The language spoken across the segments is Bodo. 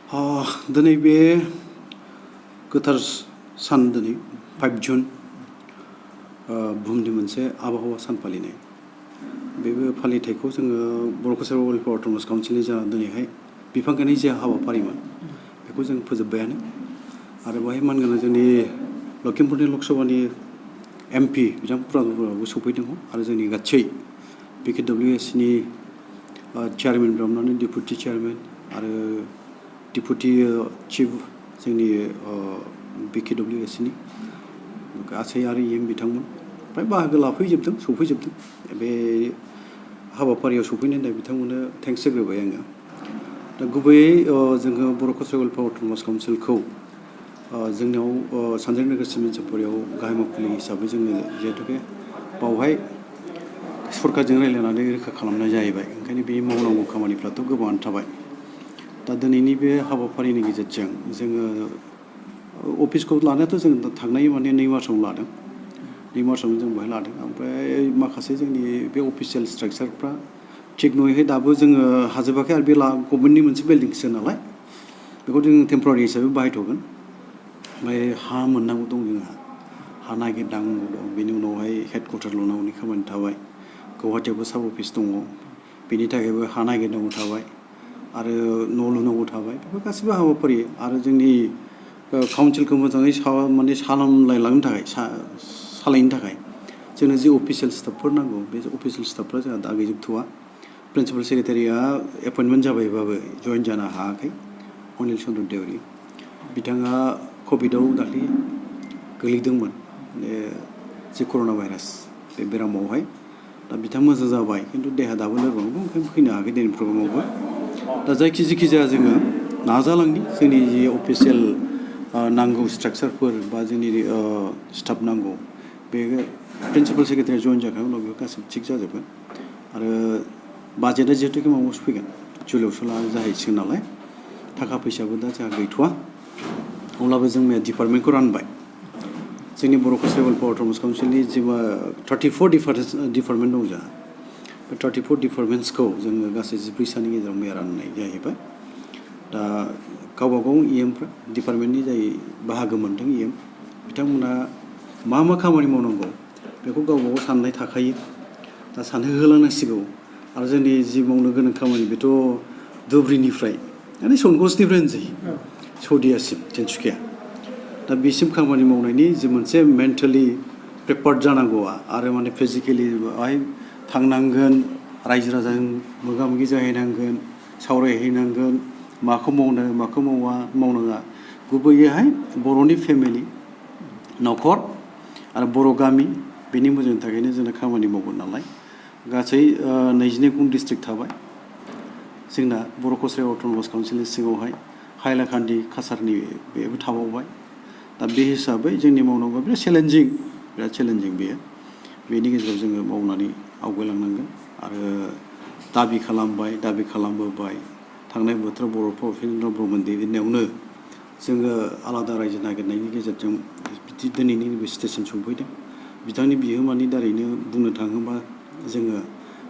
दिनै बे गोथार सान दिनै 5 जुन बुहुमनि मोनसे आबहावा सान फालिनाय बे फालिथायखौ जोङो बर' कालचारेल वेलफेयार अट'नमास काउन्सिलनि जा दिनैहाय बिफां गायनाय जे हाबाफारिमोन बेखौ जों फोजोब्बायानो आरो बेवहाय मानगोनां जोंनि लखिमपुरनि लकसभानि MP बिथां प्रधान बराबो सफैदों आरो जोंनि गासै BKWSनि चेयारमेन हमनानै डेपुटि चेयारमेन आरो डेपुटि चिफ जोंनि BKWSनि गासै आरो EM बिथांमोन फ्राय बाहागो लाफैजोबदों सफैजोबदों बे हाबाफारियाव सफैनायनि थाखाय बिथांमोननो थेंक्स होग्रोबाय आङो दा गुबैयै जोङो बर' कालचारेल वेलफेयार अट'नमास काउन्सिलखौ जोंनियाव सानजारि नोगोर सिमेन्ट सापरियाव गाहाय मावखुलि हिसाबै जोङो जिहेतुके बावहाय सरकारजों रायज्लायनानै रोखा खालामनाय जाहैबाय ओंखायनो बे मावनांगौ खामानिफ्राथ' गोबाङानो थाबाय दा दिनैनि बे हाबाफारिनि गेजेरजों जोङो अफिसखौ लानायाथ' जों थांनाय 2 मार्चआवनो लादों 2 मार्चआवनो जों बेवहाय लादों ओमफ्राय माखासे जोंनि बे अफिसियेल स्ट्राक्चारफ्रा थिग नयैहाय दाबो जोङो हाजोबाखै आरो बे गभर्नमेन्टनि मोनसे बिल्डिंसो नालाय बेखौ जों टेम्परारि हिसाबै बाहायथ'गोन ओमफ्राय हा मोननांगौ दं जोंहा हा नागिरनांगौ दं बेनि उनावहाय हेडक्वार्टार लुनांगौनि खामानि थाबाय गुवाहाटियावबो साब अफिस दङ बेनि थाखायबो हा नागिरनांगौ थाबाय आरो न' लुनांगौ थाबाय बेफोर गासैबो हाबाफारि आरो जोंनि काउन्सिलखौ मोजाङै सालायलांनो थाखाय सालायनो थाखाय जोंनो जे अफिसियेल स्टाफफोर नांगौ बे अफिसियेल स्टाफफ्रा जोंहा दा गैजोबथ'वा प्रिन्सिपाल सेक्रेटारिया एपइन्टमेन्ट जाबायबाबो जइन जानो हायाखै अनिल चन्द्र देउरि बिथाङा कभिडआव दाख्लै गोलैदोंमोन जे कर'ना भाइरास बे बेरामावहाय दा बिथाङा मोजां जाबाय खिन्थु देहा दाबो लोरबां दं ओंखायनो फैनो हायाखै दिनै प्रग्रामावबो दा जेखि जाया जोङो नाजालांनि जोंनि जि अफिसियेल नांगौ स्ट्राक्चारफोर बा जोंनि स्टाफ नांगौ बे प्रिन्सिपाल सेक्रेटारिया जइन जाखांनायनि उनाव बेखौ गासैबो थिग जाजोबगोन आरो बाजेटआ जिहेतुके माबायावसो फैगोन जुलाइआवसो जाहैसिगोन नालाय थाखा फैसाबो दा जोंहा गैथ'वा अब्लाबो जों डिपार्टमेन्टखौ रानबाय जोंनि बर' कालचारेल वेलफेयार अट'नमास काउन्सिलनि जे 34 डिपार्टमेन्ट दं जोंहा बे 34 डिपार्टमेन्ट्सखौ जोङो गासै 14 साननि गेजेराव मैया राननाय जाहैबाय दा गावबागाव EMफ्रा डिपार्टमेन्टनि जाय बाहागो मोनदों EM बिथांमोना मा खामानि मावनांगौ बेखौ गावबागाव साननाय थाखायो दा सानहोहोलांनांसिगौ आरो जोंनि जि मावनो गोनां खामानि बेथ' धुबुरीनिफ्राय माने सनकसनिफ्राय होनसै सौदियासिम तिनसुकिया दा बेसिम खामानि मावनायनि जि मोनसे मेन्टेलि प्रिपेयार्ड जानांगौआ आरो माने फिजिकेलि बाहाय थांनांगोन रायजो राजाजों मोगा मोगि जाहैनांगोन सावरायहैनांगोन माखौ मावनो माखौ मावनाङा गुबैयैहाय बर'नि फेमिलि न'खर आरो बर' गामि बेनि मोजांनि थाखायनो जोंना खामानि मावगोन नालाय गासै 22 डिस्ट्रिक्ट थाबाय जोंना बर' कालचारेल अट'नमास काउन्सिलनि सिङावहाय हाइलाकान्दि काछारनि बेबो थाबावबाय दा बे हिसाबै जोंनि मावनांगौआ बिराद चेलेन्जिं बेयो बेनि गेजेराव जोङो मावनानै आवगायलांनांगोन आरो दाबि खालामबोबाय थांनाय बोथोराव बर'फ्रा उपेन्द्र ब्रह्मनि दैदेननायावनो जोङो आलादा रायजो नागिरनायनि गेजेरजों दिनैनि नैबे स्टेजसिम सौफैदों बिथांनि बिहोमानि दारैनो बुंनो थाङोबा जोङो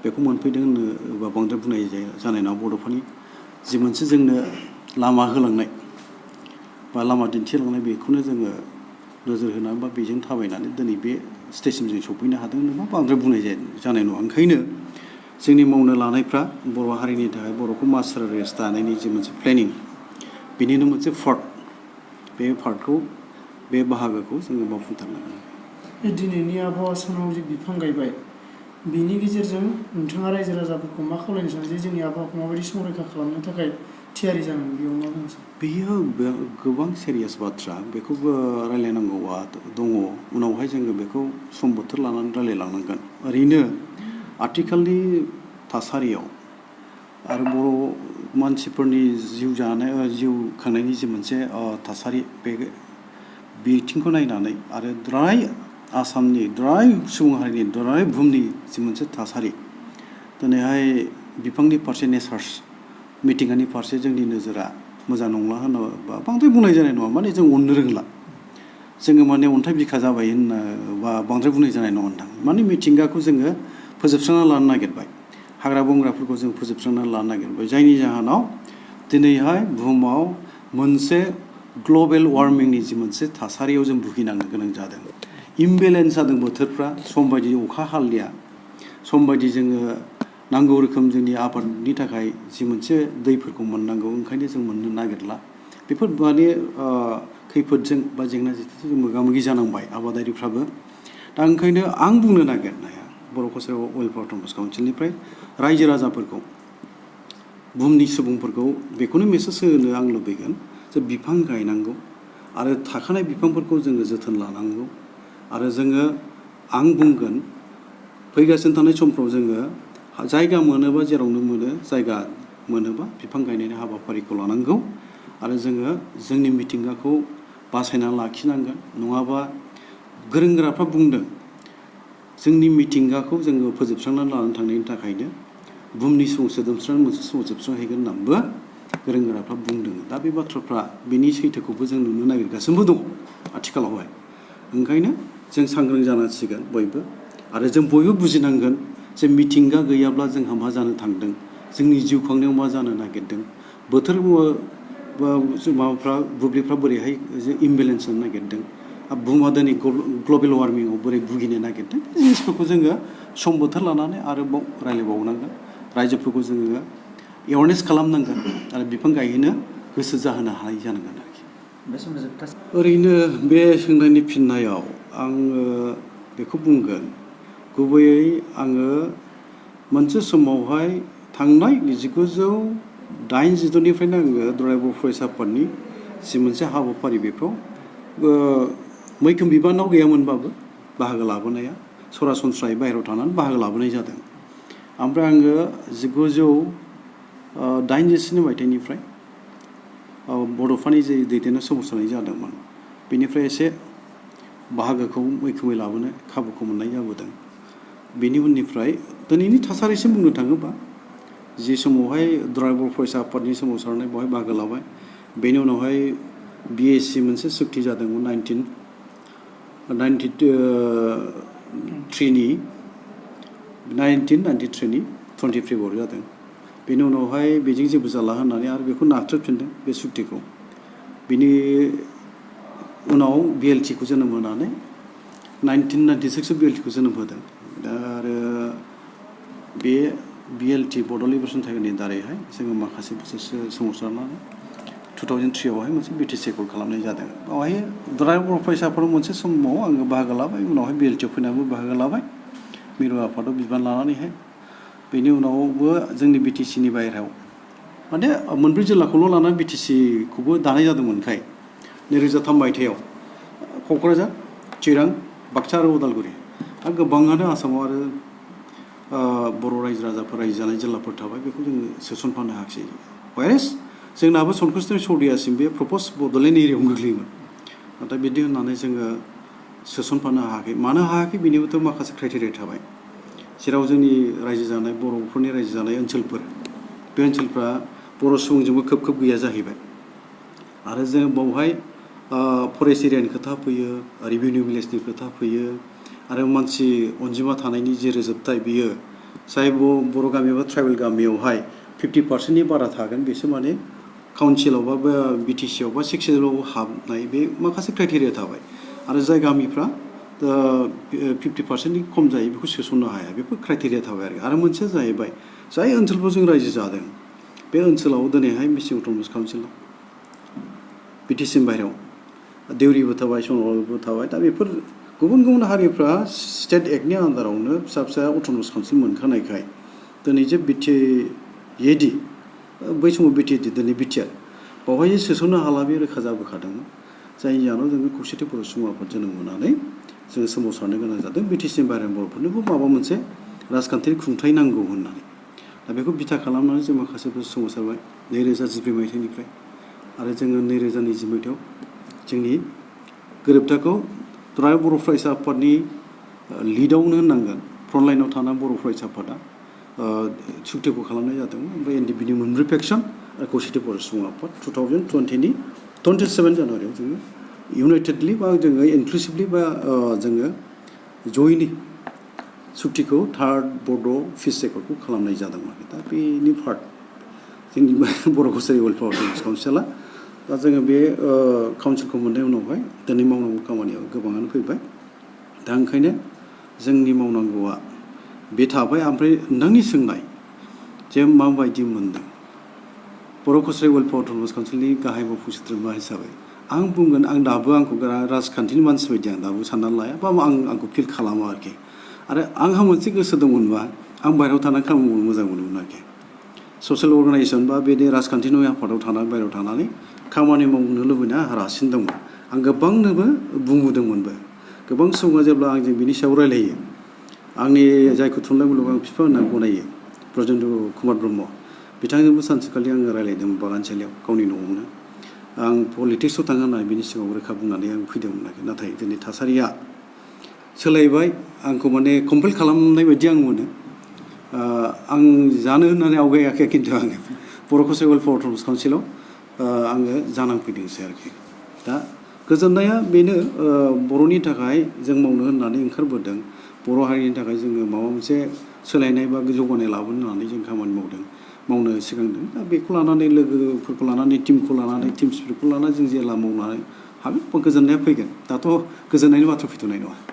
बेखौ मोनफैदों होनोबा बांद्राय बुंनाय जानाय नङा बड'फोरनि जि मोनसे जोंनो लामा होलांनाय बा लामा दिन्थिलांनाय बेखौनो जोङो नोजोर होनानै बा बेजों थाबायनानै दिनै बे स्टेजसिम जों सफैनो हादों होनोबा बांद्राय बुंनाय जानाय नङा ओंखायनो जोंनि मावनो लानायफ्रा बर' हारिनि थाखाय बर'खौ मास्टार रेस दानायनि जि मोनसे प्लेनिं बेनिनो मोनसे पार्टखौ बे बाहागोखौ जोङो मावफुंथारनांगोन दिनैनि आबहावा सानाव जे बिफां गायबाय बेनि गेजेरजों नोंथाङा रायजो राजाफोरखौ मा खावलायनो सानो जे जोंनि आबहावाखौ माबायदि संरैखा खालामनो थाखाय थियारि जानांगौ बेयाव मा बुंनो सानो बेयो गोबां सिरियास बाथ्रा बेखौबो रायलायनांगौआ दङ उनावहाय जोङो बेखौ सम बोथोर लानानै रायलायलांनांगोन ओरैनो आथिखालनि थासारियाव आरो बर' मानसिफोरनि जिउ खांनायनि जि मोनसे थासारि बे बिथिंखौ नायनानै आरो द्राय आसामनि द्राय सुबुं हारिनि द्राय बुहुमनि जि मोनसे थासारि दिनैहाय बिफांनि फारसे नेचार्स मिथिंगानि फारसे जोंनि नोजोरा मोजां नंला होनोबा बांद्राय बुंनाय जानाय नङा माने जों अननो रोंला जोङो माने अन्थाइ बिखा जाबाय होनना बा बांद्राय बुंनाय जानाय नङा नोंथां माने मिथिंगाखौ जोङो फोजोबस्रांना लानो नागिरबाय हाग्रा बंग्राफोरखौ जों फोजोबस्रांना लानो नागिरबाय जायनि जाहोनाव दिनैहाय बुहुमाव मोनसे ग्लबेल वार्मिंनि जि मोनसे थासारियाव जों भुगिनांनो गोनां जादों इमबेलेन्स जादों बोथोरफ्रा सम बायदि अखा हालिया सम बायदि जोङो नांगौ रोखोम जोंनि आबादनि थाखाय जि मोनसे दैफोरखौ मोननांगौ ओंखायनो जों मोननो नागिरला बेफोर माने खैफोदजों बा जेंना जेथोजों मोगा मोगि जानांबाय आबादारिफ्राबो दा ओंखायनो आं बुंनो नागिरनाया बर' कसारि वेलफेयार अट'नमास काउन्सिलनिफ्राय रायजो राजाफोरखौ बुहुमनि सुबुंफोरखौ बेखौनो मेसेज होनो आं लुबैगोन जे बिफां गायनांगौ आरो थाखानाय बिफांफोरखौ जोङो जोथोन लानांगौ आरो जोङो आं बुंगोन फैगासिनो थानाय समफ्राव जोङो जायगा मोनोबा जेरावनो मोनो जायगा मोनोबा बिफां गायनायनि हाबाफारिखौ लानांगौ आरो जोङो जोंनि मिथिंगाखौ बासायना लाखिनांगोन नङाबा गोरों गोराफ्रा बुंदों जोंनि मिथिंगाखौ जोङो फोजोबस्रांनानै लानानै थांनायनि थाखायनो बुहुमनि सुबुं सोदोमस्रियानो मोनसे समाव जोबस्रांहैगोन होननानैबो गोरों गोराफ्रा बुंदों दा बे बाथ्राफ्रा बिनि सैथोखौबो जों नुनो नागिरगासिनोबो दं आथिखालावहाय ओंखायनो जों सांग्रां जानांसिगोन बयबो आरो जों बयबो बुजिनांगोन जे मिथिंगा गैयाब्ला जोंहा मा जानो थांदों जोंनि जिउ खांनायाव मा जानो नागिरदों बोथोर माबाफ्रा बुब्लिफ्रा बोरैहाय इमबेलेन्स जानो नागिरदों बुहुमा दिनै ग्लबेल वार्मिंआव बोरै भुगिनो नागिरदों बे जिनिसफोरखौ जोङो सम बोथोर लानानै आरोबाव रायज्लायबावनांगोन रायजोफोरखौ जोङो एवारनेस खालामनांगोन आरो बिफां गायहोनो गोसो जाहोनो हानाय जानांगोन आरोखि बे समाव जोबथा ओरैनो बे सोंनायनि फिननायाव आङो बेखौ बुंगोन गुबैयै आङो मोनसे समावहाय थांनाय 1982निफ्रायनो आङो दुलाराय बर' फरायसा आफादनि जि मोनसे हाबाफारि बेफ्राव मैखोम बिबानाव गैयामोनबाबो बाहागो लाबोनाया सरासनस्रायै बाहेरायाव थानानै बाहागो लाबोनाय जादों ओमफ्राय आङो 1987 मायथाइनिफ्राय बड'फानि जे दैदेननो सोमावसारनाय जादोंमोन बेनिफ्राय एसे बाहागोखौ मैखोमै लाबोनो खाबुखौ मोननाय जाबोदों बेनि उननिफ्राय दिनैनि थासारिसिम बुंनो थाङोबा जि समावहाय दुलाराय बर' फरायसा आफादनि सोमावसारनाय बेवहाय बाहागो लाबाय बेनि उनावहाय BSc मोनसे सुक्ति जादोंमोन 1993नि 20 फेब्रुवारि जादों बेनि उनावहाय बेजों जेबो जाला होननानै आरो बेखौ नाथ्रोदफिनदों बे सुक्तिखौ बिनि उनाव BLTखौ जोनोम होनानै 1996 BLTखौ जोनोम होदों दा आरो बे BLT बड' लिबारेसन टाइगारनि दारैहाय जोङो माखासे बोसोरसो सोमावसारनानै 2003आवहाय मोनसे BTCखौ खालामनाय जादों बेवहाय दुलाराय बर' फरायसा आफादाव मोनसे समाव आङो बाहागो लाबाय उनावहाय BLTआव फैनानैबो बाहागो लाबाय मिरु आफादाव बिबान लानानैहाय बेनि उनावबो जोंनि BTCनि बाहेरायाव माने मोनब्रै जिल्लाखौल' लानानै BTCखौबो दानाय जादोंमोनखाय 2003 मायथाइयाव क'क्राझार चिरां बाक्सा आरो उदालगुरि आरो गोबाङानो आसामाव आरो बर' रायजो राजाफोर रायजो जानाय जिल्लाफोर थाबाय बेखौ जोङो सोसनफानो हायाखिसै वायरेस जोंनाबो सनकुसनि सौदियासिम बे प्रपस बड'लेण्ड एरियायाव गोग्लैयोमोन नाथाय बिदि होननानै जोङो सोसनफानो हायाखै मानो हायाखै बेनिबोथ' माखासे क्राइटेरिया थाबाय जेराव जोंनि रायजो जानाय बर'फोरनि रायजो जानाय ओनसोलफोर बे ओनसोलफ्रा बर' सुबुंजोंबो खोब गैया जाहैबाय आरो जों बावहाय फरेस्ट एरियानि खोथा फैयो रेभिनिउ भिलेजनि खोथा फैयो आरो मानसि अनजिमा थानायनि जे रोजोबथाय बियो जाय बर' गामि बा ट्राइबेल गामियावहाय 50%नि बारा थागोन बेसो माने काउन्सिलाव बा BTCआव बा सेक्सनाव हाबनाय बे माखासे क्राइटेरिया थाबाय आरो जाय गामिफ्रा 50%नि खम जायो बेखौ सोसननो हाया बेफोर क्राइटेरिया थाबाय आरो मोनसेया जाहैबाय जाय ओनसोलफ्राव जों रायजो जादों बे ओनसोलाव दिनैहाय मिसिं अट'नमास काउन्सिलाव BTCनि बाहेरायाव देउरिबो थाबाय सनवालबो थाबाय दा बेफोर गुबुन गुबुन हारिफ्रा स्टेट एक्टनि आन्दारावनो फिसा फिसा अट'नमास काउन्सिल मोनखानायखाय दिनै जे BTAD बै समाव BTAD दिनै BTR बावहाय सोसननो हाला बे रोखा जाबोखादोंमोन जायनि जाहोनाव जोङो खौसेथि बर' सुबुं आफाद जोनोम मोननानै जोङो सोमावसारनो गोनां जादों BTCनि बाहेरानि बर'फोरनोबो माबा मोनसे राजखान्थियारि खुंथाय नांगौ होननानै दा बेखौ बिथा खालामनानै जों माखासे बोसोर सोमावसारबाय 2014 मायथाइनिफ्राय आरो जोङो 2020 मायथाइयाव जोंनि गोरोबथाखौ दुलाराय बर' फरायसा आफादनि लिडआवनो होननांगोन फ्रन्टलाइनाव थानाय बर' फरायसा आफादा सुक्तिखौ खालामनाय जादोंमोन ओमफ्राय NDPनि मोनब्रै फेक्सन आरो खौसेथि बर' सुबुं आफाद 2020नि 27 जानुवारियाव जोङो इउनाइटेडलि बा जोङो इनक्लुसिभलि बा जोङो जयैनो सुक्तिखौ थार्ड बड' पिस रेकर्डखौ खालामनाय जादोंमोन दा बेनि पार्ट जोंनि बर' कसारि वेलफेयार अट'नमास काउन्सिला दा जोङो बे काउन्सिलखौ मोननाय उनावहाय दिनै मावनांगौ खामानियाव गोबाङानो फैबाय दा ओंखायनो जोंनि मावनांगौआ बे थाबाय ओमफ्राय नोंथांनि सोंनाय जे माबायदि मोनदों बर' कसारि वेलफेयार अट'नमास काउन्सिलनि गाहाय मावफुं सोद्रोमा हिसाबै आं बुंगोन आं दाबो आंखौ राजखान्थिनि मानसि बायदि आं दाबो साननानै लाया बा आंखौ फिल खालामो आरोखि आरो आंहा मोनसे गोसो दंमोनबा आं बाहेरायाव थानानै खामानि मावनो मोजां मोनोमोन आरोखि ससियेल अर्गानाइजेसन बा बे राजखान्थि नङि आफादाव थानानै बाहेरायाव थानानै खामानि मावनो लुबैनाया आंहा रासिन दंमोन आं गोबांनोबो बुंबोदोंमोनबो गोबां सुबुङा जेब्ला आंजों बिनि सायाव रायलायो आंनि जायखौ थुनलाइ मुलुगाव आं बिफा होनना गनायो ब्रजेन्द्र कुमार ब्रह्म बिथांजोंबो सानसेखालि आङो रायलायदोंमोन बागानसालियाव गावनि न'आवनो आं पलिटिक्सआव थाङो होननानै बिनि सिगाङाव रोखा बुंनानै आं फैदोंमोन आरोखि नाथाय दिनै थासारिया सोलायबाय आंखौ माने कम्पेल खालामनाय बायदि आं मोनो आं जानो होननानै आवगायाखै खिन्थु आङो बर' कसारि वेलफेयार अट'नमास काउन्सिलाव आङो जानांफैदोंसै आरोखि दा गोजोननाया बेनो बर'नि थाखाय जों मावनो होननानै ओंखारबोदों बर' हारिनि थाखाय जोङो माबा मोनसे सोलायनाय बा जौगानाय लाबोनो होननानै जों खामानि मावनो सिगांदों दा बेखौ लानानै लोगोफोरखौ लानानै टिमखौ लानानै टिम स्पिरिटखौ लानानै जों जेला मावनानै हागोन गोजोननाया फैगोन दाथ' गोजोननायनि बाथ्रा फैथ'नाय नङा